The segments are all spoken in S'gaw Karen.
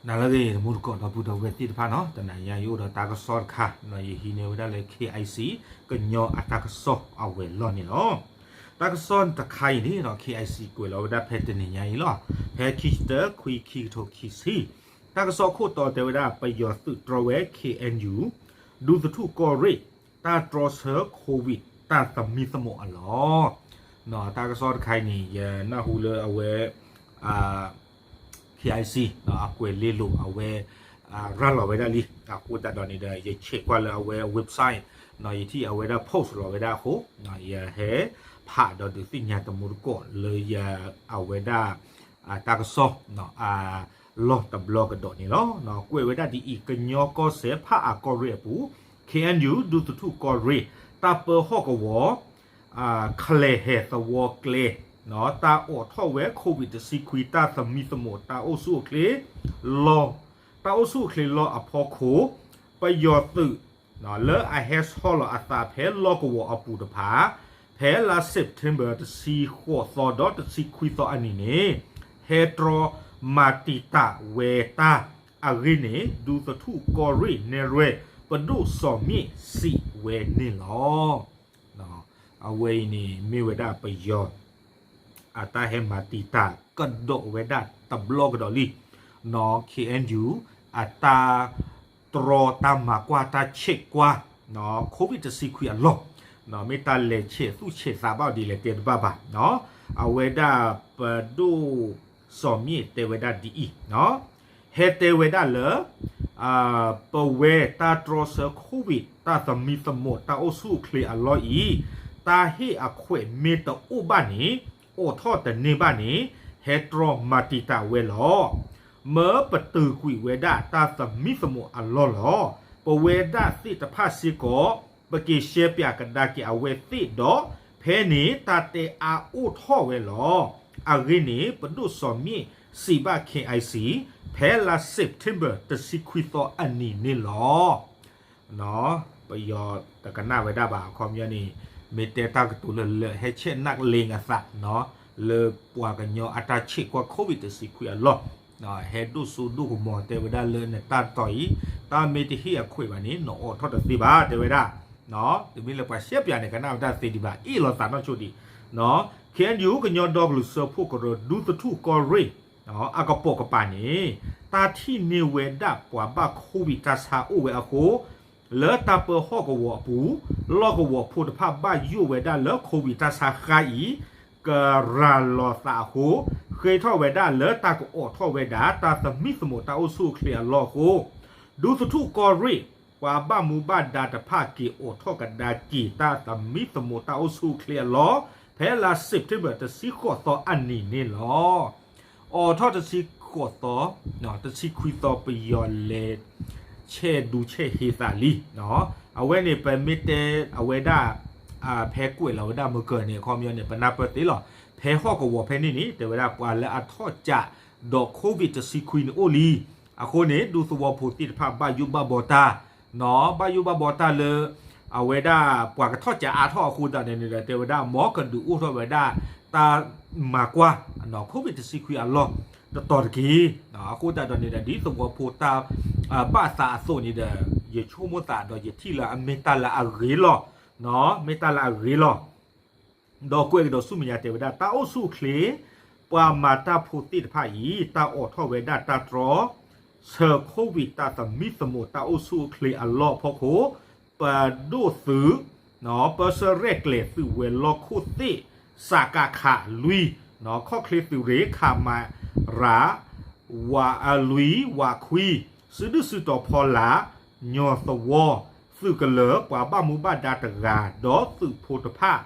နၤလၢအဂ့ၤ တမူတကိးဒီပုၢ်ဒီဝဲၢ်သ့ၣ်တဖၣ်နီၤ, တနၤညါယအိၣ်ဒီးတၢ်ကစီၣ်တခါနီၤ, ယဟံးန့ၢ်ဝဲဒၣ်လၢ K I C ကညီအတၢ်ကစီၣ်အဝဲၤလီၢ်န့ၣ်လီၤ. တၢ်ကစီၣ်တခါအံၤန့ၣ်နီၤ K I C ကွဲးလီၤဝဲဒၣ်ဖဲတနံၤညါအံၤလီၤ, ဖဲခံဆံတၢ ခွံ ခံကထိခံဆံ, တၢ်ကစီၣ်ခိၣ်တီတဲဝဲဒၣ် ပယီၤသုးတြီဝဲ K N U ဒူသထူၣ်ကီၢ်ရ့ၣ် တၢ်တြီဆၢ COVID တၢ်သမံသမိးအလီၢ်. တၢ်ကစီၣ်တခါအံၤန့ၣ် ယနၢ်ဟူလၢအဝဲ K I C အကွဲးလ့လိာ်အဝဲ ရၤလီၤဝဲဒၣ်လံ, အဃိသတးဒီးန့ၣ်ဒီး ယဆဲးကွၢ်လၢအဝဲ website ယထံၣ်အဝဲဒၣ် post လီၤဝဲဒၣ်အဃိ ယဟဲဖးဒီးဒုးသ့ၣ်ညါတမူတကိးလၢယ အဝဲဒၣ် တၢ်ကစီၣ် အလီၢ်တဘျီကဒီးန့ၣ်လီၤ. ကွဲးဝဲဒၣ်ဒ်အံၤ, ကညီကီၢ်စဲၣ်ဖးအါကီၢ်ရ့ၣ်အပူၤ K N U ဒူသထူၣ်ကီၢ်ရ့ၣ် တၢ်ပၢဟီၣ်ကဝီၤ ချဲးဟဲသဝီကျဲ တၢ်အိးထီၣ်ဝဲ COVID တဆံခွံ တၢ်သမံသမိးတၢ်အိၣ်ဆူၣ်အိၣ်ချ့လီၢ်, တၢ်အိၣ်ဆူၣ်အိၣ်ချ့လီၢ်အဖီခိၣ် ပယီၤသုး လၢအဟဲဆီလီၤအသးဖဲလီၢ်ကဝီၤအပူၤတဖၣ် ဖဲလါ September တဆံဃိးသီဒီးတဆံခွံသီအနံၤန့ၣ် ဟဲတြီမၤတံာ်တာ်ဝဲတၢ်အဂ့ၢ်န့ၣ် ဒူသထူၣ်ကီၢ်ရ့ၣ်နဲၣ်ရွဲၣ် ပဒိၣ်စီၤမ့ၣ်စံးဝဲန့ၣ်လီၤ. အဝဲအံၤန့ၣ်မ့ၢ်ဝဲဒၣ်ပယီၤ အတၢ်ဟဲမၤတံာ်တာ်ကဒီးဝဲဒၣ်တဘျီကဒီးလံနီၤ, K N U အတၢ်တြီတၢ်မၤကွၢ်တၢ်ဆဲးကွၢ် COVID တဆံခွံအလီၢ်, မ့ၢ်တၢ်လဲၤဆဲးသူၣ်ဆဲးသးဘၣ်ဒ်လဲၣ်တဲတဘၣ်ဘၣ်နီၤ, အဝဲဒၣ်ပဒိၣ်စီၤမ့ၣ်တဲဝဲဒၣ်ဒ်အံၤ ဟဲတဲဝဲဒၣ်လၢ ပဝဲတၢ်တြီဆၢ COVID တၢ်သမံသမိးတၢ်အိၣ်ဆူၣ်အိၣ်ချ့အလီၢ်အံၤ တၢ်ဟ့ၣ်အခွဲးမ့ၢ်တအိၣ်ဘၣ်န့ၣ် အိးထီၣ်တန့ၢ်ဘၣ်န့ၣ် ဟဲတြီမၤတံာ်တာ်ဝဲလီၤ. မၢပတုာ်ကွံာ်ဝဲဒၣ်တၢ်သမံသမိးအလီၢ်လီၤ. ပဝဲဒၣ်သ့ၣ်တဖၣ်စ့ၢ်ကီး ပက့ၤရှဲပၠးကဒါက့ၤအဝဲသ့ၣ်ဒီး ဖဲန့ၣ်တၢ်တဲအါအိၣ်ထီၣ်ဝဲလီၤ. အဂ့ၢ်န့ၣ် ပဒိၣ်စီၤမ့ၣ်စံးဘၣ် K I C ဖဲလါ September တဆံခွံသီအနံၤန့ၣ်လီၤ. ပယီၤတကနၣ်ဝဲဒၣ်ဘၣ် အခီပညီန့ၣ် မ့ၢ်တဲတၢ်ကတိၤလၢလၢာ် ဟဲဆဲးနၢ်လ့အသး လၢပှၤကညီအတၢ်ဆဲးကွၢ် COVID တဆံခွံအလီၢ် ဟဲဒိၣ်စိဒိၣ်ကမီၤ တဲဝဲဒၣ်လၢနတၢ်တီၤအံၤ တၢ်မ့ၢ်တဟ့ၣ်အခွဲးဘၣ်န့ၣ် နအိးထီၣ်တသ့ဘၣ် တဲဝဲဒၣ်. တမ့ၢ်လၢပှၤရှဲပၠးန့ၣ် ကနၣ်ဝဲတၢ်သ့ဒံးဘၣ် အ့ၣ်လိာ်သးနီၢ်ဆိဒံး K N U ကညီဒီကလုာ်စၢဖှိၣ်ကရၢ ဒူသထူၣ်ကီၢ်ရ့ၣ် အကပိာ်ကပၤန့ၣ် တၢ်ထံၣ်န့ၢ်ဝဲဒၣ်ပှၤဘၣ် COVID တၢ်ဆါအိၣ်ဝဲအဃိ လၢတၢ်ပၢဟီၣ်ကဝီၤအပူၤ လီၢ်ကဝီၤဖိတဖၣ်ဘၣ်ယိၣ်ဝဲဒၣ်လၢ COVID တၢ်ဆါဃါအံၤ ကရၤလီၤသးအဃိ ဃ့ထီၣ်ဝဲဒၣ်လၢတၢ်ကအိးထီၣ်ဝဲဒၣ် တၢ်သမံသမိးတၢ်အိၣ်ဆူၣ်အိၣ်ချ့အလီၢ်အဃိ ဒူသထူၣ်ကီၢ်ရ့ၣ် ပှၤဘၣ်မူဘၣ်ဒါတဖၣ်က့ၤအိးထီၣ်ကဒါက့ၤ တၢ်သမံသမိးတၢ်အိၣ်ဆူၣ်အိၣ်ချ့အလီၢ် ဖဲလါ September တဆံဃိးသီအနံၤန့ၣ်လီၤ. အိးထီၣ်တဆံဃိးသီ တဆံခွံသီ ပယီၤလဲၤဆဲးဒူဆဲးဟ့သးလံ. အဝဲန့ၣ် ပမ့ၢ်တဲအဝဲဒၣ် ဖဲကွဲးလီၤဝဲဒၣ်မုၢ်ကၢၤန့ၣ် အခီပညီန့ၣ် ပနၢ်ပၢၢ်သ့လီၤ. ဖဲဟီၣ်ကဝီၤဖဲန့ၣ်န့ၣ် တဲဝဲဒၣ်ပှၤလၢအထီၣ်ကးဒီး COVID တဆံခွံန့ၣ်အိၣ်လံ. အဃိန့ၣ် ဒူသဝီဖိသ့ၣ်တဖၣ်ဘၣ်ယိၣ်ဘၣ်ဘီတၢ် ဘၣ်ယိၣ်ဘၣ်ဘီတၢ်လၢ အဝဲဒၣ်ပှၤကထီၣ်ကးအါထီၣ်အဃိသတးန့ၣ်ဒီး တဲဝဲဒၣ် မ်ကဒုးအိၣ်ထီၣ်ဝဲဒၣ် တၢ်မၤကွၢ် COVID တဆံခွံအလီၢ်တတီၤတက့ၢ်. အဃိသတးဒီးန့ၣ်ဒီး ဒ်သဝီဖိတၢ်ဘၣ်သးအသိးန့ၣ်ဒီး ယဆိကမိၣ်သးဒီးယထံၣ်လၢအမ့ၢ်တၢ်လၢအဂ့ၤလီၤ. မ့ၢ်တၢ်လၢအဂ့ၤလီၤ. ဒီးကွဲးကဒီးဆူမဲာ်ညါတဲဝဲဒၣ် တၢ်အိၣ်ဆူၣ်အိၣ်ချ့ ပှၤမၤတၢ်ဖိသ့ၣ်တဖၣ်အံၤ တၢ်အိးထီၣ်ဝဲဒၣ်တၢ်တြီဆၢ COVID တၢ်သမံသမိးတၢ်အိၣ်ဆူၣ်အိၣ်ချ့အလီၢ်အဖီခိၣ် ပဒိၣ်သုး ပၢဆှၢရဲၣ်ကျဲၤသုးဝဲၤလီၢ်ခိၣ်သ့ၣ် စကခ လွံၢ် ခီၣ်ချ့သုးရ့ၣ် ခမရ လွံၢ် ဝးခွံ စုဒုၣ်စုတီၤဖီလာ် ညီသဝီ သုးကလၢၤ ပှၤဘၣ်မူဘၣ်ဒါတဂၤ ဒီးသုးဖိတဖၣ်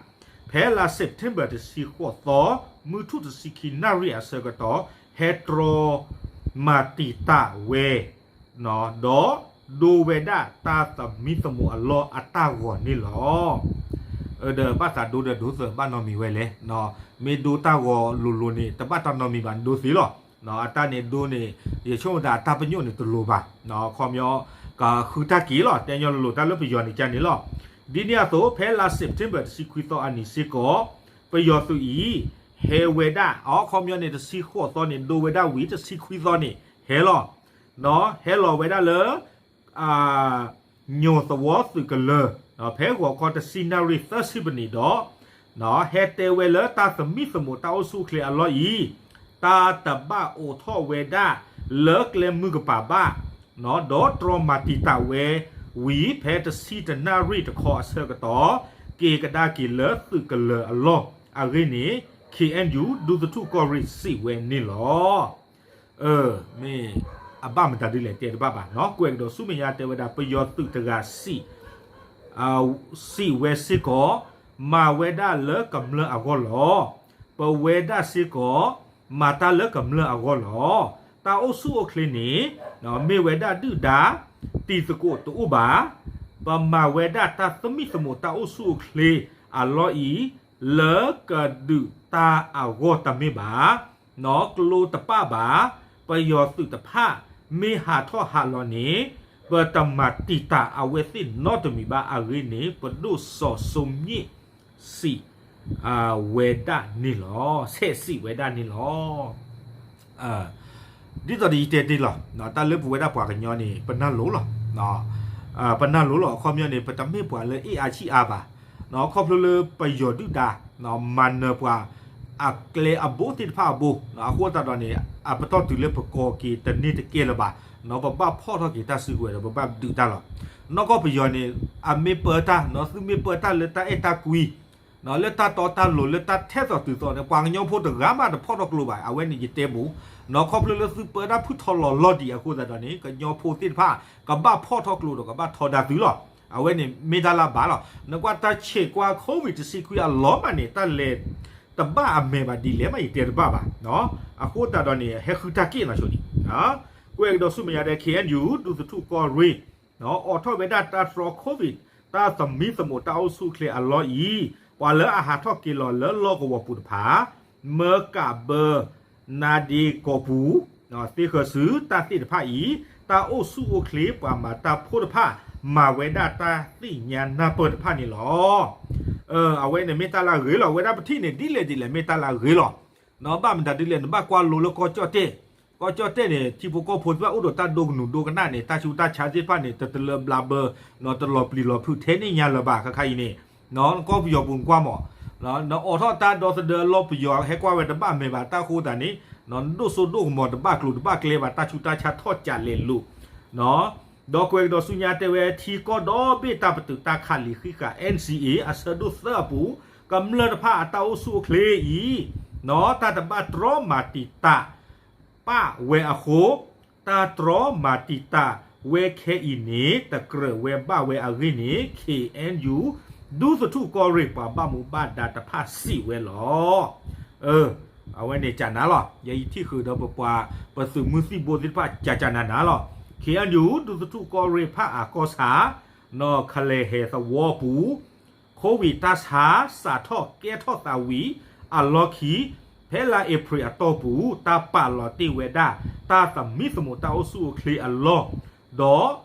ဖဲလါ September တဆံဃိးသီ မုၢ်ထူၣ်တဆံခံနၣ်ရံၣ်အဆၢကတီၢ် ဟဲတြီမၤတံာ်တာ်ဝဲ ဒီးဒိဝဲဒၣ်တၢ်သမံသမိးအလီၢ်အတၢ်ဂီၤန့ၣ်လီၤ. ဒီးဘၣ်သးဒိဒီးဒိသၢဘၣ်နီတမံၤဝဲလဲၣ်. မ့ၢ်ဒိတၢ်ဂီၤလိၤလိၤန့ၣ် တဘၣ်တၢ်နီတမံၤဘၣ် ဒိသ့လီၤ. အတၢ်န့ၣ်ဒိန့ၣ် ယဆိကမိၣ်သးအတၢ်ပညိၣ်န့ၣ်တလိၤဘၣ်. ခီပညီ ကဃုတၢ်က့ၤလီၤ. တဲညီလိၤလိၤတၢ်လၢပယီၤန့ၣ်ကန့ၣ်လီၤ. ဒ်န့ၣ်အသိး ဖဲလါ September တဆံခွံသီအနံၤစ့ၢ်ကီး ပယီၤသုးအံၤ ဟဲဝဲဒၣ် အခီပညီန့ၣ် တဆံဃိးသီန့ၣ် ဒိဝဲဒၣ်ဝံၤ တဆံခွံသီန့ၣ် ဟဲလီၤ. ဟဲလီၤဝဲဒၣ်လၢ ညီၣ်သဝီသုးကလၢၤ ဖဲဂီၤခီတဆံနၣ်ရံၣ်သၢဆံပနံးဒီး ဟဲတဲဝဲလၢတၢ်သမံသမိးတၢ်အိၣ်ဆူၣ်အိၣ်ချ့အလီၢ်အံၤ တၢ်တဘၣ်အိးထီၣ်ဝဲဒၣ်လၢကျဲမုၢ်ကပၤဘၣ် ဒီးတြီမၤတံာ်တာ်ဝဲဝံၤ ဖဲတဆံတနၣ်ရံၣ်တခီအဆၢကတီၢ် က့ၤကဒါက့ၤလၢသုးကလၢၤအလီၢ်အဂ့ၢ်န့ၣ် ခ့ၣ်အဲၣ်ယူၣ် ဒူသထူၣ်ကီၢ်ရ့ၣ်စံးဝဲန့ၣ်လီၤ. မ့ၢ်အဘၣ်မတၤဒ်လဲၣ်တဲတဘၣ်ဘၣ်နီၤ, ကွဲးကဒီးဆူမဲာ်ညါတဲဝဲဒၣ် ပယီၤသုးတဂၤစံး စံးဝဲစ့ၢ်ကီး မၤဝဲဒၣ်လၢကမျၢၢ်အဂီၢ်လီၤ. ပဝဲဒၣ်စ့ၢ်ကီး မၤတၢ်လၢကမျၢၢ်အဂီၢ်လီၤ. တၢ်အိၣ်ဆူၣ်အိၣ်ချ့န့ၣ် မ့ၢ်ဝဲဒၣ်ဒုၣ်ဒါ တံၤသကိးတအိၣ်ဘၣ်. ပမၤဝဲဒၣ်တၢ်သမံသမိးတၢ်အိၣ်ဆူၣ်အိၣ်ချ့အလီၢ်အံၤ လၢကဒုးတၢ်အဂီၢ်တမ့ၢ်ဘၣ် နီၢ်ကျိတပၣ်ဘၣ်, ပယီၤသုးတဖၣ် မ့ၢ်ဟးထီၣ်ဟးလီၤန့ၣ် ပတမၤတံာ်တာ်အဝဲသ့ၣ်နီတမံၤဘၣ်အဂ့ၢ်န့ၣ် ပဒိၣ်စီၤစိမၠံးစံး ဝဲဒၣ်န့ၣ်လီၤ, ဆဲးစံးဝဲဒၣ်န့ၣ်လီၤ. ဒ်သိးဒီးယတဲတ့ၢ်လီၤ, တၢ်လၢပဝဲဒၣ်ပှၤကညီန့ၣ် ပနၢ်လိၤလီၤ. ပနၢ်လိၤလီၤ အခီပညီန့ၣ် ပတမ့ၢ်ပှၤလၢအ့ၣ်အါဆံးအါဘၣ်, ခီဖျိလၢပယီၤဒုၣ်ဒါ မၤနၢၤပှၤ အကျဲအဘိသ့ၣ်တဖၣ်အဘိ, အဃိသတးဒီးန့ၣ် အပတီၢ်တုၤလၢပကီၤက့ၤတန့ၢ်တကဲလၢၤဘၣ်, ပဘၣ်ဖီၣ်ထီၣ်က့ၤတၢ်စုကဝဲၤဒီး ပဘၣ်ဒုးတၢ်လီၤ. နီၢ်ကီၢ်ပယီၤန့ၣ် အမ့ၢ်ပၢတၢ်, သုမ့ၢ်ပၢတၢ်လၢတၢ်အဲၣ်တၢ်ကွံ လၢတၢ်တီတၢ်လိၤ လၢတၢ်ထဲသိးတုၤသိးန့ၣ် ပှၤကညီဖိတဂၤမးတဖီၣ်ထီၣ်ကျိဘၣ်, အဝဲန့ၣ်ယတဲဘူး, နီၢ်ခီဖျိလၢသုပၢတၢ်ဖုၣ်ထီၣ်လီၤလီၤဒံးအဃိသတးဒီးန့ၣ် ကညီဖိသ့ၣ်တဖၣ် ကဘၣ်ဖီၣ်ထီၣ်ကျိဒီးကဘၣ်ထီဒါသုလီၤ. အဝဲန့ၣ်မ့ၢ်တၢ်လၢဘၣ်လီၤ. နကွၢ်တၢ်ဆဲးကွၢ် COVID တဆံခွံအလီၢ်မးန့ၣ် တၢ်လဲၤတဘၣ်အမဲာ်ဘၣ်ဒ်လဲၣ်မး ယတဲတဘၣ်ဘၣ်. အဃိသတးဒီးန့ၣ် ဟဲဃုတၢ်က့ၣ်နီၤဆိန့ၣ် ကွဲးကဒီးဆူမဲာ်ညါဒီး ခ့ၣ်အဲၣ်ယူၣ် ဒူသထူၣ်ကီၢ်ရ့ၣ် အိးထီၣ်ဝဲဒၣ်တၢ်တြီ COVID တၢ်သမံသမိးတၢ်အိၣ်ဆူၣ်အိၣ်ချ့အလီၢ်အံၤ, ပှၤလၢအဟးထီၣ်က့ၤလီၤလၢလီၢ်ကဝီၤပူၤတဖၣ် မၢကးဘၢ နါဒ့ကီၢ်ပူၤ သ့ဃၢၤစုတၢ်သ့ၣ်တဖၣ်အံၤ တၢ်အိၣ်ဆူၣ်အိၣ်ချ့ပှၤမၤတၢ်ဖိတဖၣ် မၤဝဲဒၣ်တၢ်သ့ၣ်ညါနၢ်ပၢၢ်တဖၣ်န့ၣ်လီၤ. အဝဲန့ၣ်မ့ၢ်တၢ်လၢအဂ့ၤလီၤ. အဝဲဒၣ်ပထံၣ်န့ၣ် ဒ်လဲၣ်ဒ်လဲၣ်မ့ၢ်တၢ်လၢအဂ့ၤလီၤ. ဘၣ်မတၤဒ်လဲၣ် နဘၣ်ကွၢ်လိလၢကီၢ်ကၠီၣ်တဲၣ်, ကီၢ်ကၠီၣ်တဲၣ်န့ၣ် ထံဖိကီၢ်ဖိသ့ၣ်တဖၣ်အိၣ်ဒီးတၢ်ဒိကနူၤဒိကနၣ်န့ၣ် တၢ်ဆူးတၢ်ဆါသ့ၣ်တဖၣ်န့ၣ် တတလၢဘျးဘၢ နီၢ်တလီၤပျံၤလီၤဖုးထဲန့ၣ်ညါလၢၤဘၣ် ခါခါအံၤန့ၣ် နကီၢ်ပယီၤပူၤနကွၢ်မး နအိးထီၣ်တၢ်ဒီသဒၢအလီၢ်ပယီၤဟဲကွၢ်ဝဲတဘၣ်မဲာ်ဘၣ် တၢ်ဃိသတးန့ၣ် နဒိၣ်စိဒိၣ်ကမီၤတဘၣ်ကျိၤတဘၣ်ကျဲဘၣ် တၢ်ဆူးတၢ်ဆါထီၣ်ကးလဲၤလိာ် ဒီးကွဲးကဒီးဆူညါတဲဝဲ ထံကီၢ်ဒီဘ့ၣ်တၢ်ပတုာ်တၢ်ခးလံာ်ဃံးဃာ် NCA အဆၢဒိၣ်သၢအပူၤ ကမျၢၢ်တဖၣ်အတၢ်အိၣ်ဆူၣ်အိၣ်ချ့အံၤ တၢ်တဘၣ်တြီမၤတံာ်တာ် ပၣ်ဝဲအဃိ တၢ်တြီမၤတံာ်တာ်ဝဲခဲအံၤန့ၣ် တကြၢးဝဲဘၣ်ဝဲအဂ့ၢ်န့ၣ် ခ့ၣ်အဲၣ်ယူၣ် ဒူသထူၣ်ကီၢ်ရ့ၣ်ပှၤဘၣ်မူဘၣ်ဒါတဖၣ်စံးဝဲလီၤ. အဝဲန့ၣ်ကနၤလီၤ. ယဲယထံၣ်ဃုာ်ဒီးပပှၤ ပသုးမုၢ်သံၣ်ဘိသ့ၣ်တဖၣ်ကကနၤနၤလီၤ. ခ့ၣ်အဲၣ်ယူၣ် ဒူသထူၣ်ကီၢ်ရ့ၣ်ဖၣ်အၣ်ကီၢ်ဆၣ် နီၢ်ခလဲၤဟဲသဝီပူၤ COVID တၢ်ဆါ စးထီၣ်ကဲထီၣ်သးဝံၤအလီၢ်ခံ ဖဲလါအ့ဖြ့ၣ်အတီၢ်ပူၤ တၢ်ပာ်လီၤတ့ၢ်ဝဲဒၣ် တၢ်သမံသမိးတၢ်အိၣ်ဆူၣ်အိၣ်ချ့အလီၢ်, ဒီး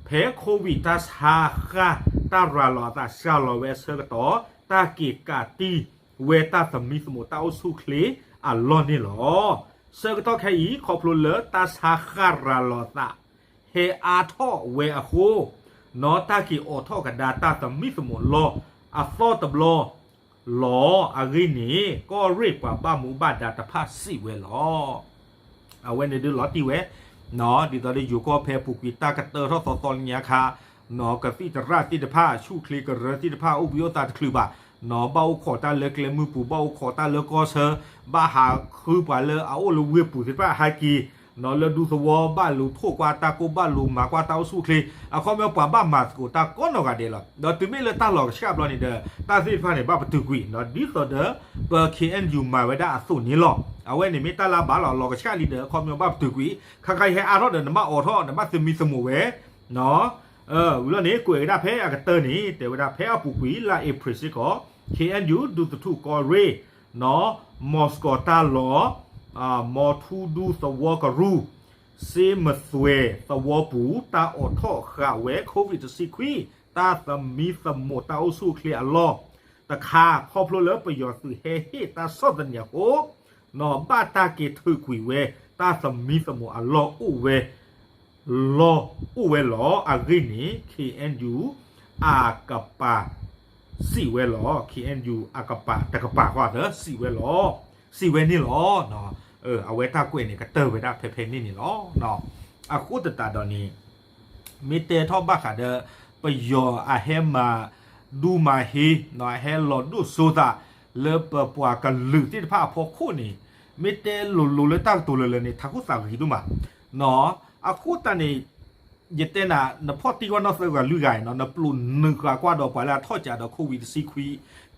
ဖဲ COVID တၢ်ဆါဃၢ် တၢ်ရၤလီၤအသးစှၤလီၤဝဲအဆၢကတီၢ် တၢ်က့ၤကးတံၢ်ဝဲတၢ်သမံသမိးတၢ်အိၣ်ဆူၣ်အိၣ်ချ့အလီၢ်န့ၣ်လီၤ. ဆၢကတီၢ်ခဲအံၤ ခီဖျိလၢတၢ်ဆါဃၢ်ရၤလီၤအသး ဟဲအါထီၣ်ဝဲအဃိ နီၢ်တၢ်က့ၤအိးထီၣ်ကဒါတၢ်သမံသမိးလီၢ်အသီတဘျီလီၤအဂ့ၢ်န့ၣ် ကီၢ်ရ့ၣ်ပှၤဘၣ်မူဘၣ်ဒါတဖၣ်စံးဝဲလီၤ. အဝဲန့ၣ်ဒုးလီၤတံၢ်ဝဲ ဒ်သိးဒီးယိၤကီၢ်ဖဲအပူၤကွံာ်တၢ်ကတၢၢ်ထီၣ်သီသီလၢညါခါ နီၢ်ကသံၣ်သရၣ်သ့ၣ်တဖၣ် ဆူၣ်ချ့ကရၢသ့ၣ်တဖၣ် အိၣ်ဘှံးအိၣ်သါတချုးဘၣ်, နီၢ်ဘၣ်အိၣ်ခိးတၢ်လၢကျဲမုၢ်ပူၤ ဘၣ်အိၣ်ခိးတၢ်လၢကီၢ်ဆၢ ဘၣ်ဟးဃုပှၤလၢအအိၣ်လၢဝ့ၢ်ပူၤသ့ၣ်တဖၣ်ဟဲက့ၤ နီၢ်လၢဒူသဝီ ဘၣ်လူၤထိၣ်ကွၢ်တၢ်ကိၢ် ဘၣ်လူၤမၤကွၢ်တၢ်အိၣ်ဆူၣ်အိၣ်ချ့ အခီပညီပှၤဘၣ်မၤသကိးတၢ်ကိးနီၢ်ဂၤဒဲးလီၤ. ဒီးတုၤမ့ၢ်လၢတၢ်လီၤကဆှၣ်ဘျီန့ၣ်ဒီး တၢ်သ့ၣ်တဖၣ်န့ၣ် ဘၣ်ပတုာ်ကွံာ် ဒ်သိးဒီး ပ ခ့ၣ်အဲၣ်ယူၣ် မၤဝဲဒၣ်အသိးန့ၣ်လီၤ. အဝဲန့ၣ်မ့ၢ်တၢ်လၢဘၣ်လီၤ လီၤကဆှၣ်လံဒီး အခီပညီဘၣ်ပတုာ်ကွံာ် ခါခါအံၤဟဲအါထီၣ်ဒီး နဘၣ်အိးထီၣ် နဘၣ်သမံသမိးဝဲ ဝံၤလီၤန့ၣ် ကွဲးဝဲဒၣ်ဖဲအကတၢၢ်န့ၣ် တဲဝဲဒၣ်ဖဲအပူၤကွံာ်လါအ့ဖြ့ၣ်စ့ၢ်ကီး ခ့ၣ်အဲၣ်ယူၣ် ဒူသထူၣ်ကီၢ်ရ့ၣ် နီၢ် မီၤစကီးတၢ်လီၢ် မီၤထူဒူသဝီကရူၢ် စ့မသွဲၣ်သဝီပူၤ တၢ်အိးထီၣ်ဃာ်ဝဲ COVID တဆံခွံ တၢ်သမံသမိးတၢ်အိၣ်ဆူၣ်အိၣ်ချ့အလီၢ်တခါ ခီဖျိလၢပယီၤသုးဟဲဟ့ၣ်တၢ်ဆီၣ်သနံးအဃိ နီၢ်ဘၣ်တၢ်က့ၤထုးကွံာ်ဝဲ တၢ်သမံသမိးအလီၢ်အိၣ်ဝဲ လီၢ်အိၣ်ဝဲလီၤ. အဂ့ၢ်န့ၣ် ခ့ၣ်အဲၣ်ယူၣ် အကပၤ စံးဝဲလီၤ. ခ့ၣ်အဲၣ်ယူၣ် အကပၤတကပၤဃီသၢ စံးဝဲလီၤ. စံးဝဲန့ၣ်လီၤ. အဝဲတၢ်ကွဲးန့ၣ် ကတၢၢ်ဝဲဒၣ်ဖဲဖဲန့ၣ်န့ၣ်လီၤ. အဃိသတးဒီးန့ၣ် မ့ၢ်တဲထီၣ်ဘၣ်ဃးဒီး ပယီၤအဟဲမၤဒူမၤဟ့ အဟဲလီၤဒိၣ်စိသး လၢပပှၤကလုာ်သ့ၣ်တဖၣ်အဖီခိၣ်န့ၣ် မ့ၢ်တဲလိၤလိၤလၢတၢ်ကတိၤလၢာ်လၢာ်န့ၣ် ထးခိၣ်သးဂ့ၤဒိၣ်မး. အဃိသတးန့ၣ် ယတဲနၤ နဖီၣ်တံၢ်ကွၢ်နီၢ်သၢဂၤလွံၢ်ဂၤအံၤနီၤ နပျိာ်နုာ်ဃာ်ကွၢ်ဒီးပှၤလၢအထီၣ်ကးဒီး COVID တဆံခွံ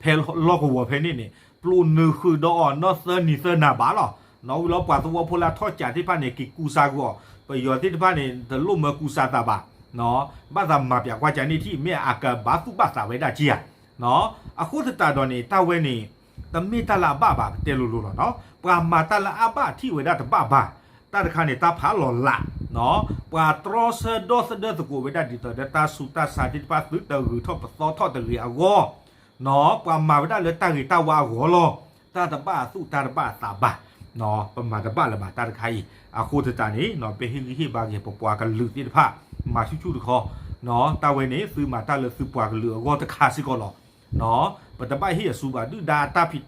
ဖဲလီၢ်ကဝီၤဖဲန့ၣ်န့ၣ် ပျိာ်နုာ်ဃုာ်ဒီးအီၤနီၢ်သၢနံၤသၢနၤဘၣ်လီၤ. ဝံၤလီၤပှၤသဝီဖိလၢအထီၣ်ကးသ့ၣ်တဖၣ်န့ၣ် က့ၤကူစါကွံာ်အီၤ ပယီၤသ့ၣ်တဖၣ်န့ၣ် တလိၣ်မၢကူစါသးဘၣ်. ဘၣ်သးမၤပၠးကွၢ်ကန့ၣ်ထံၣ် မ့ၢ်အကဘါသူၣ်ဘၣ်သးဝဲဒၣ်က့ဧါ. အဃိသတးဒီးန့ၣ် တၢ်ဝဲန့ၣ် တမ့ၢ်တၢ်လၢအဘၣ်ဘၣ် ပတဲလိၤလိၤလီၤနီၤ. ပှၤမၤတၢ်လၢအဘၣ်ထံၣ်ဝဲဒၣ်တဘၣ်ဘၣ်. တၢ်တခါန့ၣ် တၢ်ဖးလီၤလး ပှၤတြီဆၢဒီသဒၢသကိးဝဲဒၣ်ဒ်သိးဒီးတၢ်ဆူးတၢ်ဆါသ့ၣ်တဖၣ်သုတဂုၤထီၣ်ပသီထီၣ်တဂ့ၤအဂီၢ် ပှၤမၤဝဲဒၣ်လၢတၢ်ဂ့ၤတၢ်ဝါအဂီၢ်လီၤ. တၢ်တဘၣ်အသူၣ်တၢ်တဘၣ်အသးဘၣ်. ပမၤတဘၣ်လၢၤဘၣ်တၢ်တခါအံၤ အဃိသတးန့ၣ် ပဟ့ၣ်ဂံၢ်ဟ့ၣ်ဘါက့ၤ ပပှၤကလုာ်သ့ၣ်တဖၣ် မၤဆူၣ်ဆူၣ်တခီ တၢ်ဝဲန့ၣ် သုမၤတၢ်လၢသုပှၤကလုာ်အဂီၢ်တခါစ့ၢ်ကီးလီၤ. ပတဘၣ်ဟ့ၣ်အစုဘၣ်ဒုၣ်ဒါတၢ်ဖံး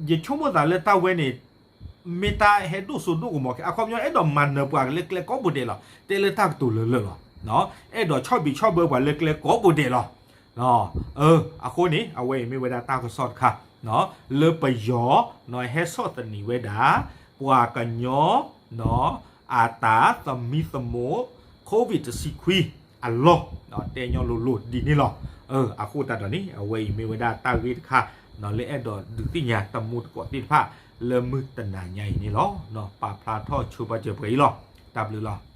ယဆိကမိၣ်သးလၢတၢ်ဝဲန့ၣ် မ့ၢ်တၢ်ဟဲဒိၣ်စိဒိၣ်ကမီၤခဲ အခီပညီအဲၣ်ဒိးမၤနၢၤပှၤလၢကျဲကိးပူၤဒဲးလီၤ. တဲလၢတၢ်ကတိၤလၢာ်လၢာ်လီၤ. အဲၣ်ဒိးဆီၣ်ဘံးဆီၣ်ဘၢပှၤလၢကျဲကိးပူၤဒဲးလီၤ. အဃိန့ၣ် အဝဲအံၤမ့ၢ်ဝဲဒၣ်တၢ်ကစီၣ်တခါ လၢပယီၤ ဟဲဆီၣ်သနံးဝဲဒၣ် ပှၤကညီ အတၢ်သမံသမိး COVID တဆံခွံအလီၢ် တဲညီလိၤလိၤဒ်န့ၣ်လီၤ. အဃိသတးဒီးန့ၣ် အဝဲအံၤမ့ၢ်ဝဲဒၣ်တၢ်ဂ့ၢ်တခါ လၢအဲၣ်ဒိးဒုးသ့ၣ်ညါတမူတကိးသ့ၣ်တဖၣ် လၢမုၢ်တနၤညါအံၤန့ၣ်လီၤ. ပာ်ဖျါထီၣ်ဆိပာ်စၢၤပှဲၤအံၤလီၤ. တၢ်ဘျုးလီၤ.